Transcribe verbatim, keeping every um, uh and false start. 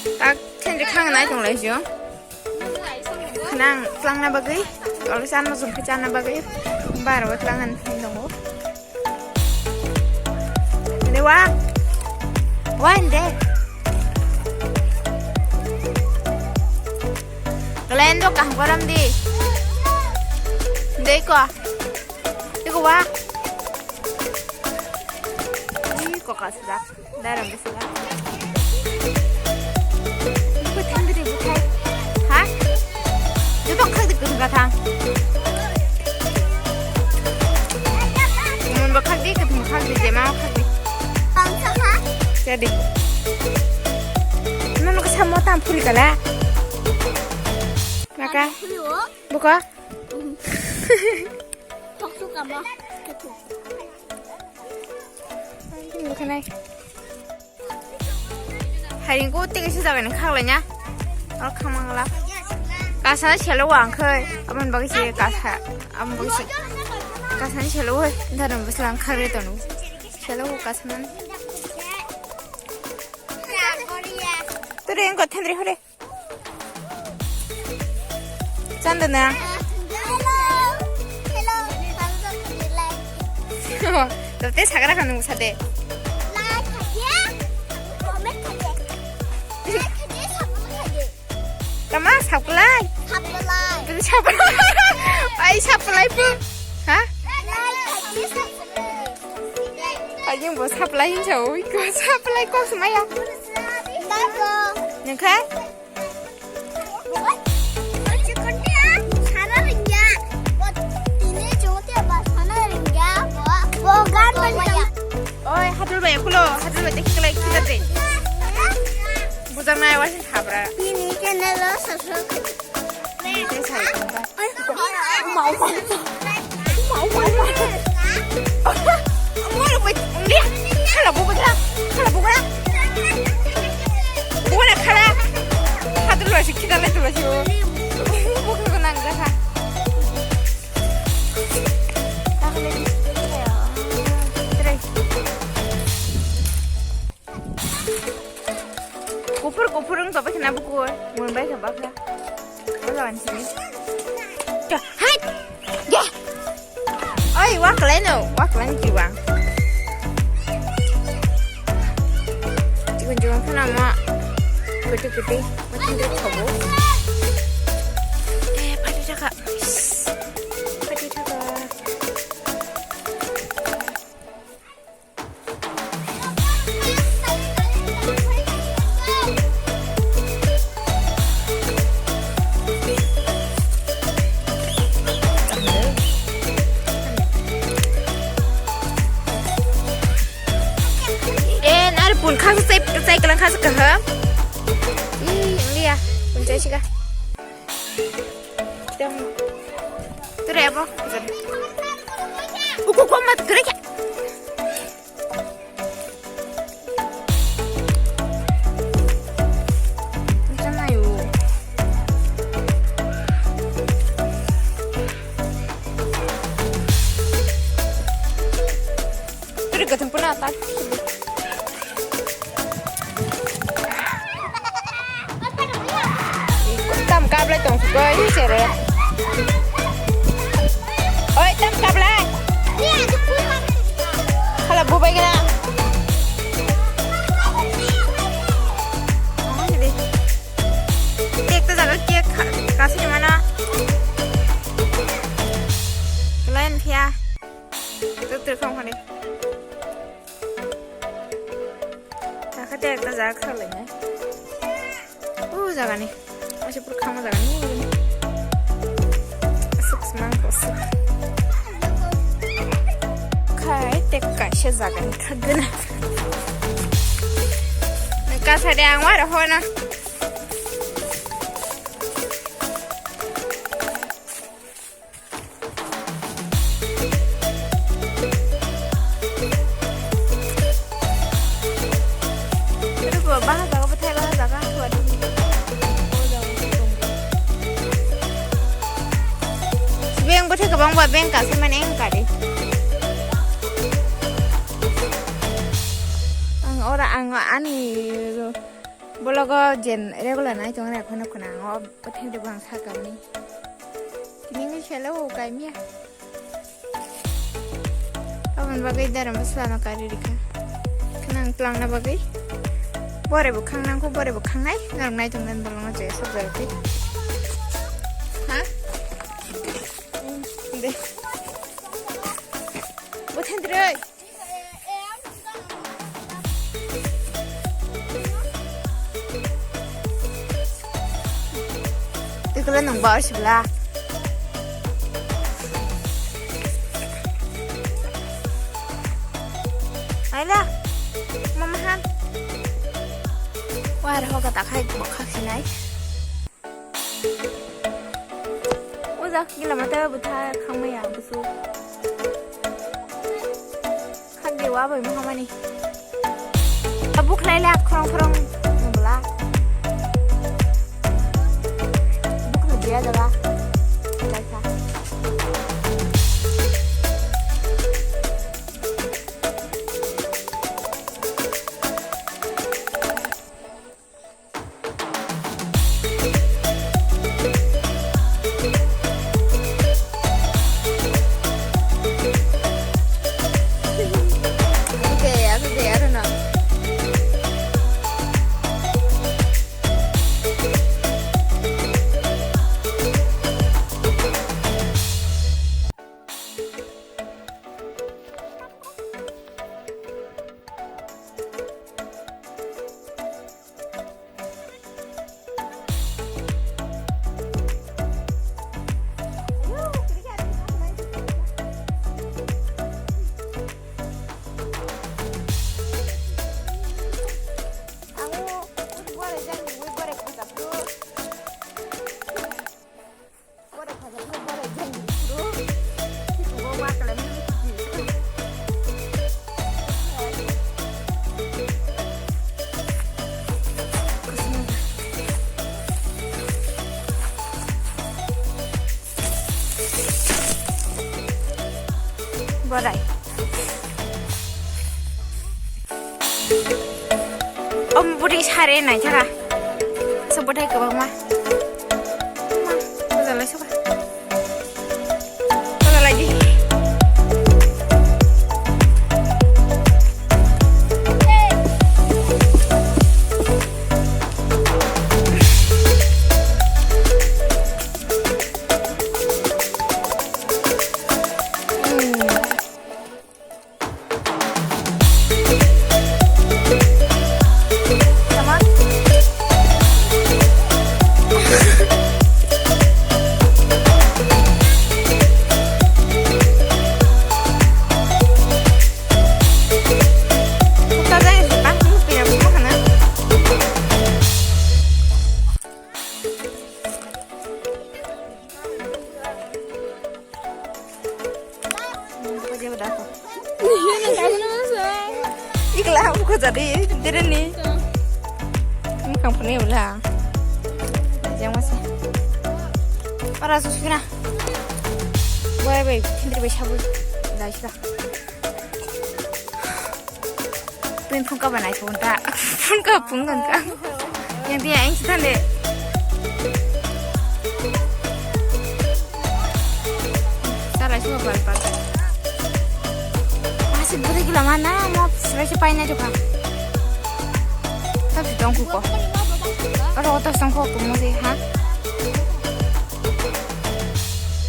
Tak thendri khang nai tong lai jo. Khnang tlangna bagwi, olo chan mosong khe chana bagwi, bar o tlangan tongo. Dewa. Wan de. Kalian do kaham koram di. Dei ko. Dei ko wa. Ih, kok asla. Daram besla. Buthai de buthai. Ha? Joto khak di kuthum kathang. Mun ba khak di kuthum khak di jema khak di. Jadi. Nang ka samo tam phuli kala. Maka. Buka. Thok thok kama. Buka nai. Haring ko tege sijak ni khak lai nya. Oro khak mang la. Kasa selo wang khai. Abon bagi si kasa. Abon bagi si. Kasa ni selo wai. Daram besla khak re tonu. Selo kasa man. Tere engko thendri hore. Chandana. Hello. Hello. Tete sagra kanu sate. Like khaye, comment khaye. Like khaye, subscribe khaye. Tama supply. Supply. Tete supply. Ai supply pu. Ha? Like khaye, subscribe. Ai yung bo supply hin chau. Ko supply kok semaya. Nengkha? Oi, hadul bai kulo, hadul bai teki kelai kita te. Bujang nai wasin habra. Ini channel lo subscribe. Ini te sai. Mau, mau. Mau, mau, mau. Mau, mau, mau. Khala bubu khala. Khala bubu khala. Bubu na khala. Hadul lo si kita le tu lo si. Bubu ko nang khala. Kuphur kuphur wng tongbaikha na bukur, mwnbaikha bakha. O jaga ni simi. Hai! Ya! Oi, waklai no, waklai ni kiwang. Chikon chikon phano mo. Kuti kuti, kuti kuti thogo. Eh, pati thaka. Pati thaka. Eh, nari pun khasa chai, chai kalang khasa kaham. Ih, lia, pun chai siga. Tere abo. Uku koma tere kya? Turi gathum puna atak. Tam kablai tong sukoi sere. Oi, tam kablai. Khala bubai gana. Ekta jaga cake kasi mana? Lain pia. Tuk tuk kong kani. Takha te ekta jaga kha lai nai. U jaga ni. Ase pur khama jaga ni. Asuk smang ko asuk. Khai te kaisa jaga ni khagna. Kasa de ang wara hona. Ito po, baha jaga, bathai baha jaga, suwadu. Beng bathai kabang ba, beng kasi mane eng kari. Ang ora ang ani. Vlog o jen regular nai tong rek phano khna ang o, o thengri bang sakani. Tini ngi selo o kaimia. Aboni bagwi dara masla no kari rikha. Khna ang twlang na bagwi. Bore bo khang nang kho, bore bo khang nai. Nang nai tong dan bolong je sok jar khe. Ha? De. Bo thengri. Twi kwlai nwng ba sibla. Aila. Mama han. Wah, hoga takhai bokha sinai. O jak gila mata bwtha khangmaya busu. Khangde wa bai mahamani. Bukhlai le khorong khorong nungla. Bukhlai dia jaga. Lai kha. Okay, okay, I don't know. Borai. Om buri sare nai thaka. Sobothai kwbangma. Ma, mojalai soba. Mojalai di. Ikla buku jadi diri ni. Ini kampung ni ulah. Jangan masih. Para susu na. Boy boy, kendri boy sabu. Dah sudah. Twi phungka ba naithok ta. Phungka phungka ka. Yang dia yang kita le. Salah semua pal pal. Masih beri gila mana mau selesai paina juga. Tapi dong kuko. Aro otas dong kuko mau sih ha.